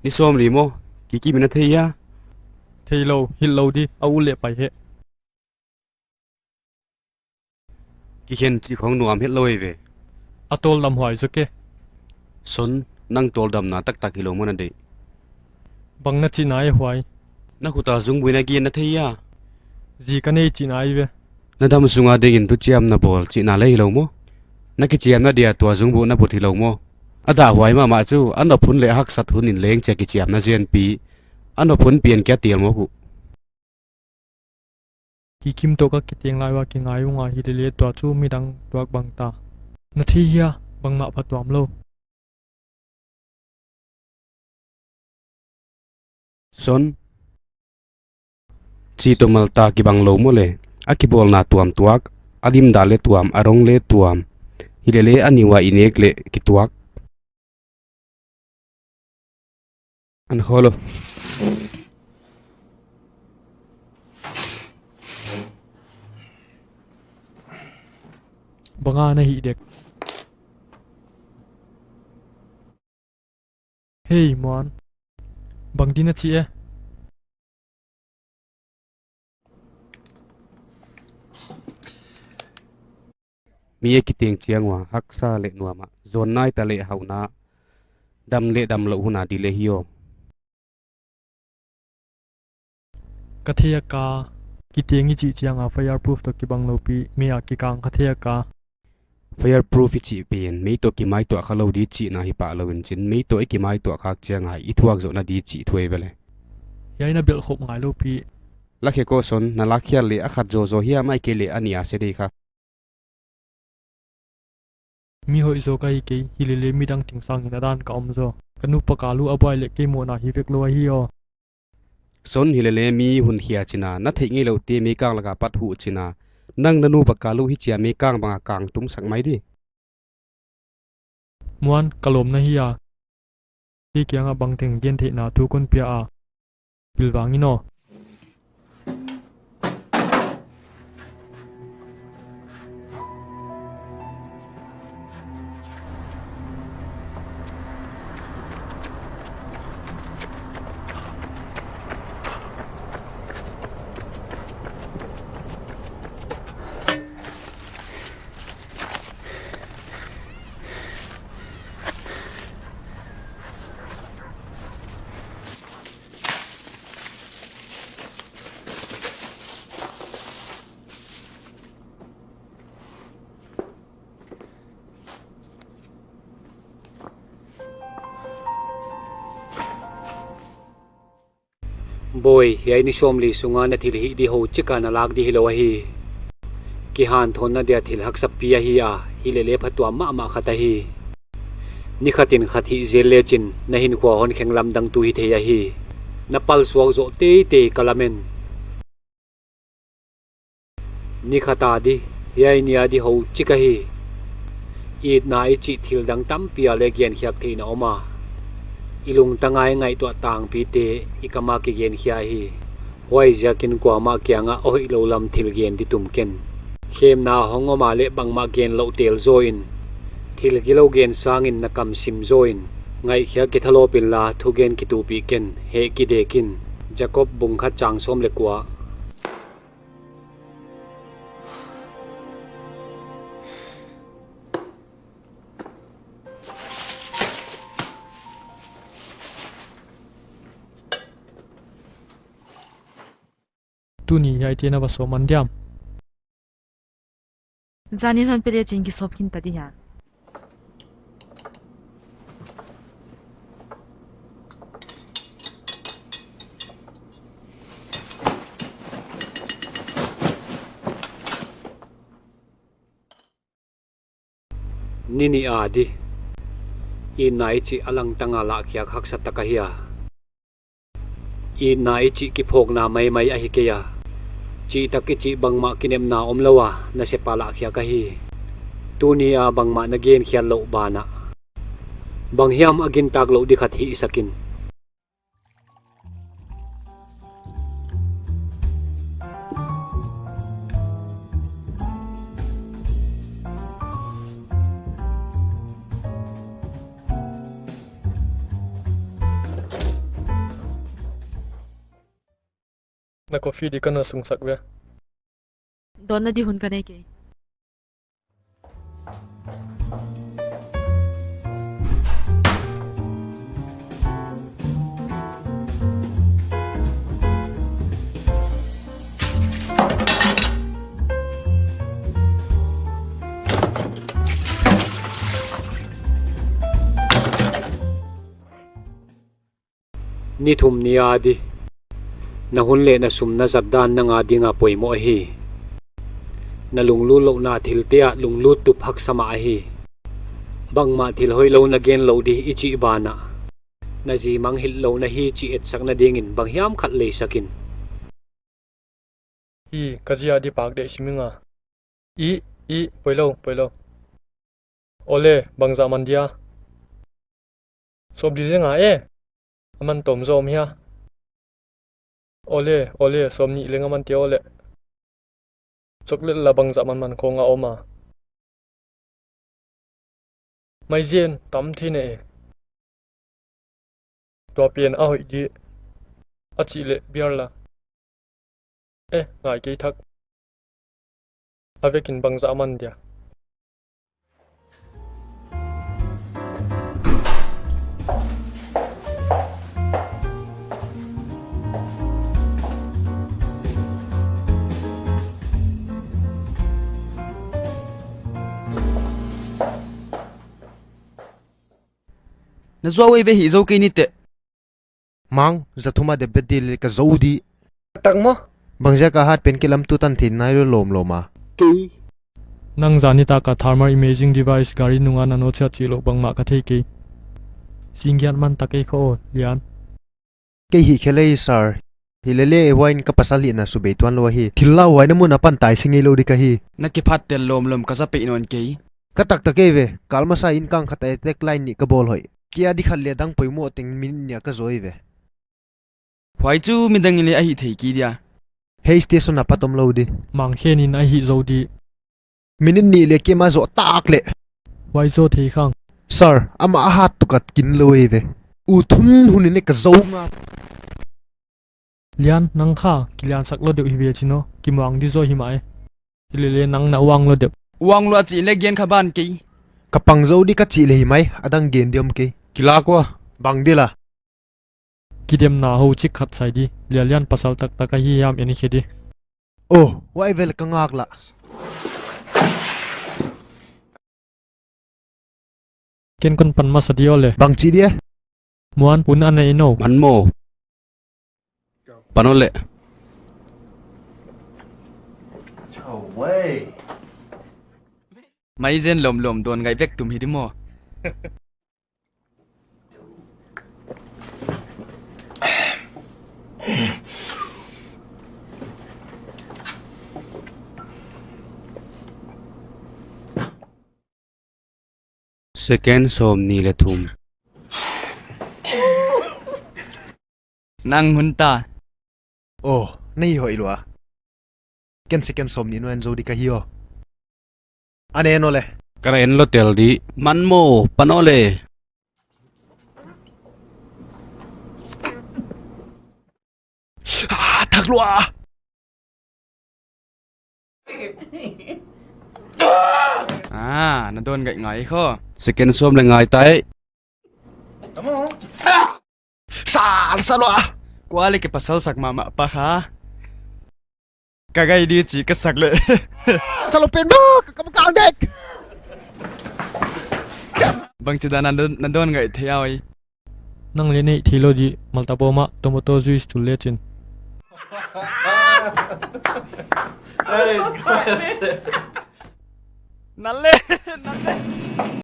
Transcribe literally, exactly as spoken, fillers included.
Ni sawmli maw? Kikim in a thei hia? Theilou, hilh lou di, a u leh pai he. Kikhen chih khong nuam hetlou ei ve. A tawldam huai zaw ke. Son, nang tawldamna taktak hilou maw na deih? Bang na chihna e huai? Na khuta zungbuina gen na thei hia? Zi ka nei chihna ei ve. Na dam sunga dingin thuchiam na bawl chihna leh hilou maw? Na kichiamna dia tua zungbu na bawt hilou maw? A dah huai mahmah chu, a nop hun leh a haksat hun in leng chia kichiamna zenpi. A nop hun pian kia tial maw hu. Kikim toh ka kiteng lai ua kingai ung a, hilele tua chu midang tuak bang ta. Na thei hia, bangmah phatuam lou. Son. Chi toh malta kibang lou maw le. A kibawlna tuam tuak, a limdan leh tuam, a rong leh tuam. Hilele a niua i nek leh kituak. An kholo. Bang a na hih dek? Hei, Muan. Bang di na chi e? Mi a kiteng chiang ua, haksa leh nuam a, zawn nai ta leh hauhna, dam leh damlouh hun a di leh hi aw. Ka thei a ka, kiteng i chih chiang a fireproof toh kibang lou pi, mi a kikang ka thei a ka. Fireproof i chih pen, mei toh kimaituah kha lou di chihna hi pah lou in chin, mei toh i kimaituah khak chiang a, i thuak zohna di chih thu ei ve le. Hiai na belh khop ngai lou pi. Lak khe ko Son, na lak khial leh a khat zaw zaw hiam ahihkeileh a nih a se dei kha. Mi hoih zaw ka hi kei, hilele midang ting sangin a dan ka om zaw. Ka nupa kal uh a buai leh kei mohna hi vek lou ahi aw. Son, hilele mi hun khia chihna, na theih ngeilouhte meikang laka pat huh chihna. Nang na nupa kal uh hichia meikang banga kang tum sak mai di. Muan, ka lawm na hi a. Kei kianga bangteng gen theihna thu kon pia a. Pilvang in aw. Bawi, hiai ni sawmli sunga na thil hih di hou chika na lak di hilou ahi. Kihanthawnna dia thil haksa pi ahi a, hilele phatuam mahmah khat ahi. Ni khatin khat hih zel lechin, na hinkhua hon kheng lamdang tu hi thei ahi. Na pal suak zoh teitei ka lamen. Ni khat a di, hiai ni a di hou chik ahi. Itna i chih thil dang tampi a leh genkhiak theihna om a. I lungtang a i ngaihtuah tangpite i kam a kigenkhia hi. Huaiziakin kuamah kianga a hoihlou lam thil gen di tum ken. Khemna hong om a leh bangmah gen louh tel zaw in. Thil gilou gen sangin na kam sim zaw in. Ngaihkhiak kithalawp inla thugen kitupih ken, heh kidek in. Jakob bung khat chang sawm leh kua. Tuni hiaite na va sawm man diam? Zanin hon pe lechin kisawp khin ta di hia. Ni nih a di. Itna i chih a langtang a lahkhiak haksa tak ahi a. Itna i chih kiphawkna maimai ahi kei a. Chihtak i chih bangmah kinepna omlou a, nasep a lahkhiak ahi. Tuni a bangmah na genkhiat louh banah. Banghiam a gintak louh di khat hihsak in. Na coffee di ka na sungsak ve. Dawnna di hun ka nei kei. Ni thum ni a di. Na hun leh na sum na zat dan nang a ding a poimoh ahi. Na lunglut louhna thilte ah lunglut tup haksa mah ahi. Bangmah thil hoihlou na gen lou di i chih banah, na zi mangngilh lou na hi chih etsakna dingin bang hiam khat lei sak in. Hi, ka zi a di pak deuh sim ing a. I, i, poilou, poilou. Awle, bangzah man dia? Sawmli leh nga e. A man tawm zaw om hia? Awle, awle, sawmnih leh nga man tia awle. Chocolate la bangzah man man khawng a om a? Maizen tam thei na e. Tua pen a hoih di. A chih leh beer la. Eh, ngai kei thak. A vekin bangzah man dia? Na zuau ei ve, hih zou kei ni teh. Mang, za thum a debate di leh ka zou di. Tak maw? Bangziak a hat pen kilam tu tan thin nai lou lawmlawm a. Kei. Nang zan nitak a thermal imaging device gari nung a na nawtsiat chih louh bangmah ka thei kei. Singgiat man tak ei kho, Lian. Kei hih khe lei, sir. Hilele, huai in ka pasal hihna subei tuan lou ahi. Thil lauhuaina mun apan tai si ngeilou di ka hi. Na kiphat tel lawmlawm ka za peih nawn kei. Ka taktak ei ve, kal masa in kang khat a attack line nih ka bawl hoih. Kei a di khat leh dang poimoh teng minute nih a ka zou ei ve. Huai chu midang in leng a hih thei kei dia. Hei, station a pat om lou di. Mangkhen in a hih zou di. Minute nih leh kei mah zou tak leh. Huai zou thei khang. Sir, amah a hat tuk a kin lou ei ve. U thun hun in leng ka zou nga. Lian, nang kha, kiliansak lou deuh hi ve chin aw, kimuang di zaw hi mai. Hilele nang na uang lou deuh. Uang lou a chih leh gen kha ban kei. Ka pang zou di ka chih leh hi mai, a dang gen di om kei. Kilak ua. Bang di la. Kidemna hou chik khat sai di, Lian, Lian pasal taktak ahi hiam en khe di. Oh, huai vel ka ngak la. Ken kon pan masa di awle. Bangchi di e? Muan, hun a nei nou. Man maw. Pan awle. Maizen lawmlawm dawn ngai vek tum hi di maw. Second sawmnih leh thum. Nang hun ta. Oh, nei hoih lua. Ken second sawmnih nou en zou di ka hi aw. An en awle. Ka na en lou tel di. Man maw, pan awle. Ah, thak lua. Ah, na dawn ngai ngai kho. Second sawm leh ngai tai. Sal, sal lua. Kua leh ke pasal sak mahmah pa kha. Ka ngai di chi ka sak leh. Sal lua pen maw, ka kam kang dek. Bangchi dan na dawn, na dawn ngai thei a oi. Nang leh nei thei lou di, Malta bawm ah tomato juice tul le chin. Nal le, nal le.